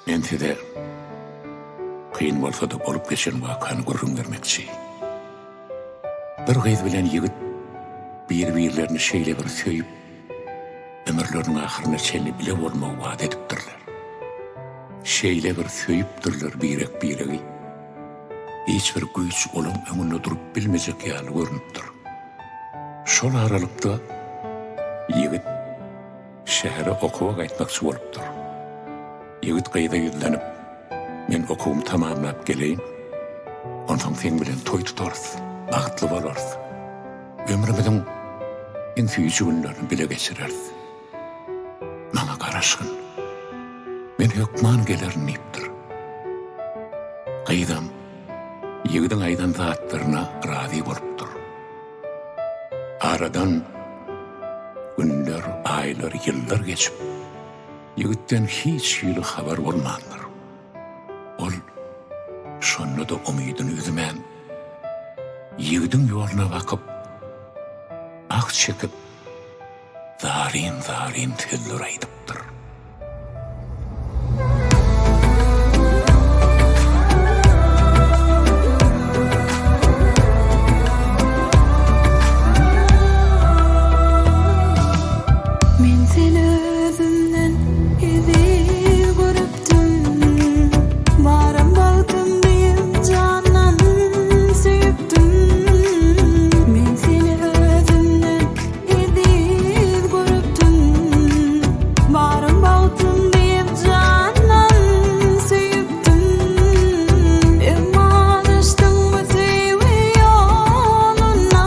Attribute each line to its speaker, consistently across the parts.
Speaker 1: Men size kyn bolsa-da bolup geçen wakany gürrüň bermekçi. Bir gyz bilen ýigit bir-birlerini şeýle bir söýüp, ömürleriniň ahyryna çenli bile bolmagy wada edipdirler. Şeýle bir söýüpdirler birek-biregi, hiç bir güýç olaň öňünde durup bilmejek ýaly görnüpdir. Şol aralykda ýigit şähere okuwa gaýtmakçy bolupdyr. Ýigit gyza ýüzlenip, Men okuwymy tamamlap geleýin, onsoň seň bilen toý tutarys, bagtly bolarys. Ömrümiziň iň süýji günlerini bile geçireris. Maňa garaşgyn. Men hökman gelerin diýipdir. Gyzam ýigidiň aýdan zatlaryna razy bolupdyr. Aradan günler, aýlar, ýyllar geçip, ýigitden hiç hili habar bolmandyr. Ol şonda-da umydyny üzmän, ýigidiň ýoluna bakyp, ah çekip, zaryn-zaryn sözler aýdypdyr.
Speaker 2: Men seni özümden eziz görüpdim, Baram bagtym diýip jandan söýüpdim. Men seni özümden Eziz görüpdim, Barym bagtym diýip jandan söýüpdim. Emma azaşdyň bu söýgi ýolunda,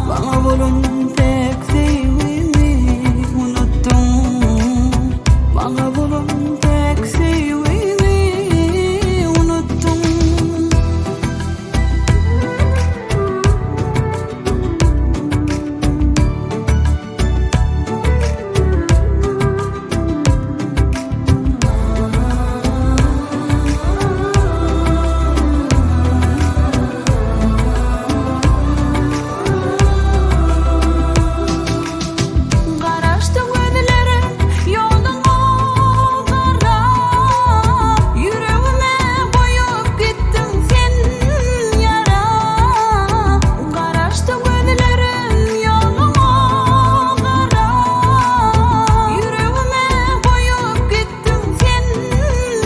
Speaker 2: Maňa bolan päk söýgüňi unutdyň. Maňa bolan päk söýgüňi unutdyň. Garaşdy gözlerim ýoluňa garap, Ýüregime goýup gitdiň sen ýara. Garaşdy gözlerim ýoluňa garap, Ýüregime goýup gitdiň sen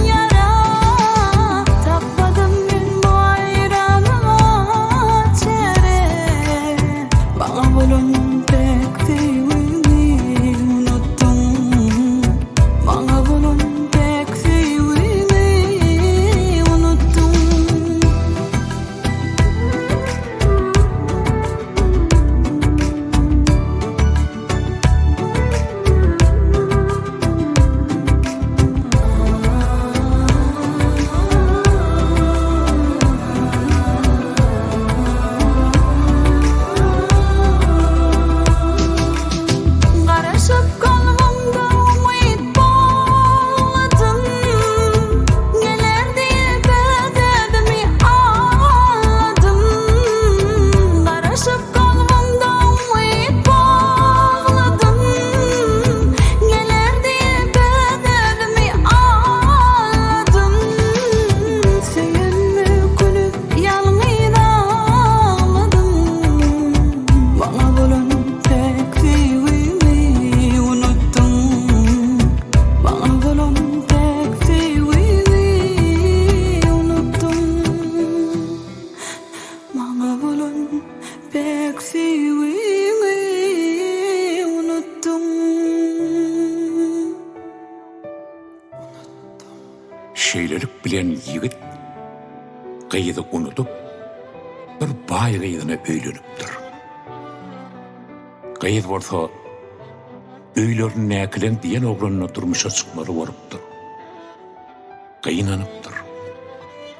Speaker 2: ýara. Tapmadym men bu aýralyga çäre. Maňa bolan päk söýgüňi unutdyň. Maňa bolan päk söýgüňi unutdyň. Garaşyp kalbymda umyt bagladym, Geler diýip öz-özümi aldadym. Garaşyp kalbymda umyt bagladym, Geler diýip öz-özümi aldadym. Söýenme gülüp ýalňyz agladym, Maňa bolan päk söýgüňi unutdyň. Maňa bolan päk söýgüňi unutdyň. Maňa bolan päk söýgüňi unutdyň.
Speaker 1: Şeýlelik bilen ýigit gyzy unudyp, bir baý gyzyna öýlenipdir. Gyz bolsa öýlerindäkileň diýen oglanyna durmuşa çykmaly bolupdyr. Gynanypdyr,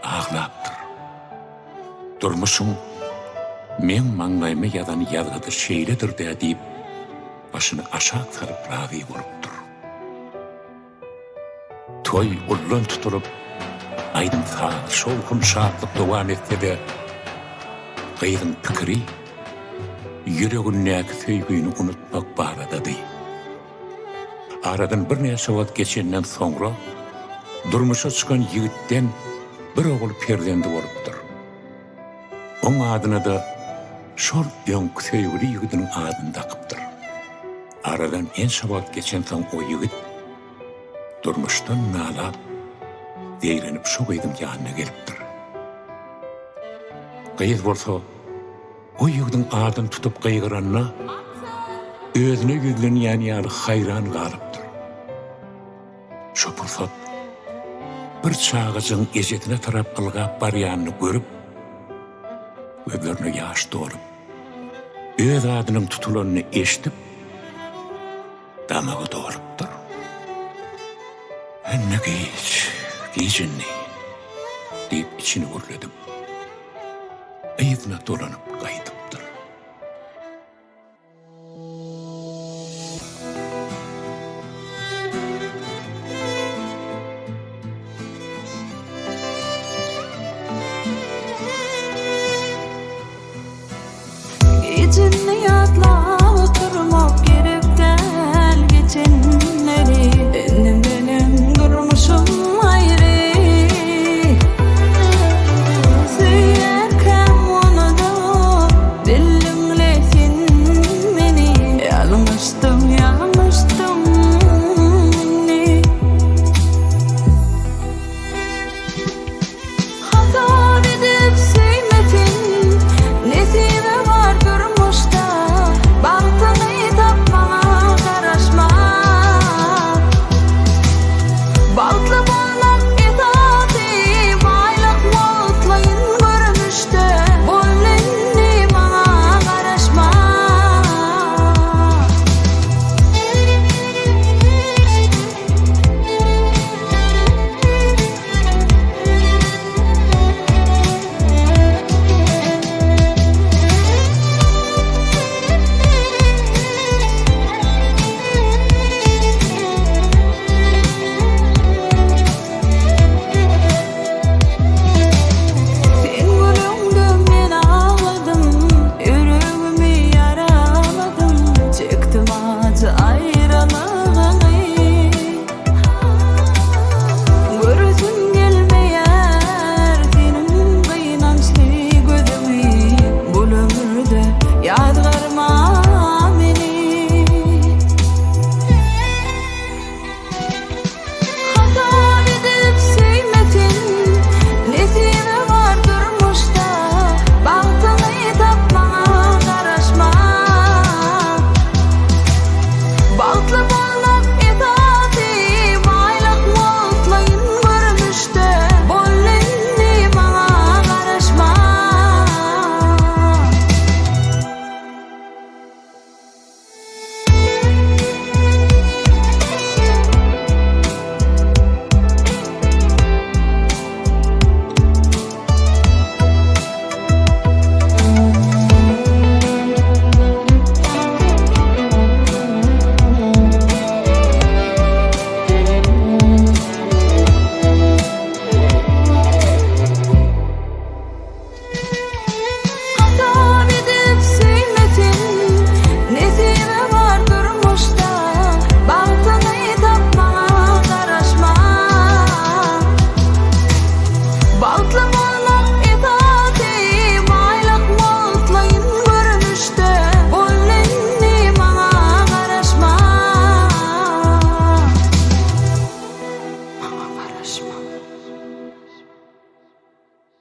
Speaker 1: aglapdyr. Durmuşyň meň maňlaýyma ýazan ýazgydy şeýledir-dä diýip, başyny aşak salyp razy bolupdyr. Toý ullan tutulyp, aýdym-saz, şowhun-şatlyk dowam etse-de, gyzyň pikiri ýüregindäki söýgini unutmak baradady. Aradan birnäçe wagt geçenden soňra. Durmuşa çykan ýigitden bir ogul perzendi bolupdyr. Oň adyna-da şol öňki söýgüli ýigidiniň adyny dakypdyr. Aradan ençe wagt geçensoň o ýigit durmuşdan nalap, zeýrenip şo gyzyň ýanyna gelipdir. Gyz bolsa o ýigidiň adyny tutup gygyranda özüne ýüzlenýän ýaly haýran galypdyr. Şo pursat bir çagajygyň ejesine tarap ylgap barýanyny görüp, gözlerine ýaş dolup, öz adynyň tutulanyny eşidip, damagy dolupdyr. Indi giç, giç indi, diýip içini gürledip, yzyna dolanyp gaýdypdyr.
Speaker 2: Geçenini ýatlap oturmak gerek däl geçenleri Indi meniň durmuşym aýry Söýýärkäm unudyp Bildiňle sen meni Ýalňyşdym ýalňyşdym indi Hasap edip söýme sen Nesibe bar durmuşda Bagtyňy tapmaga garaşma Bagtly bolmak esasy Baýlyk wagtlaýyn görnüşde Boldy indi maňa garaşma. Sen gülüňde men agladym, Ýüregimi ýaraladym, Çekdim ajy aýralygyňy. Göresim gelmeýär seniň gynançly gözüňi, Bul ömürde ýazgarma meni. Hasap edip söýme sen, Nesibe bar durmuşda, Bagtyňy tapmaga garaşma. Bagtly bolmak esasy, Baýlyk wagtlaýyn görnüşde, Boldy indi maňa garaşma. Hasap edip söýme sen, Nesibe bar durmuşda, Bagtyňy tapmaga garaşma. Bagtly bolmak esasy, Baýlyk wagtlaýyn görnüşde, Boldy indi maňa garaşma. Maňa garaşma.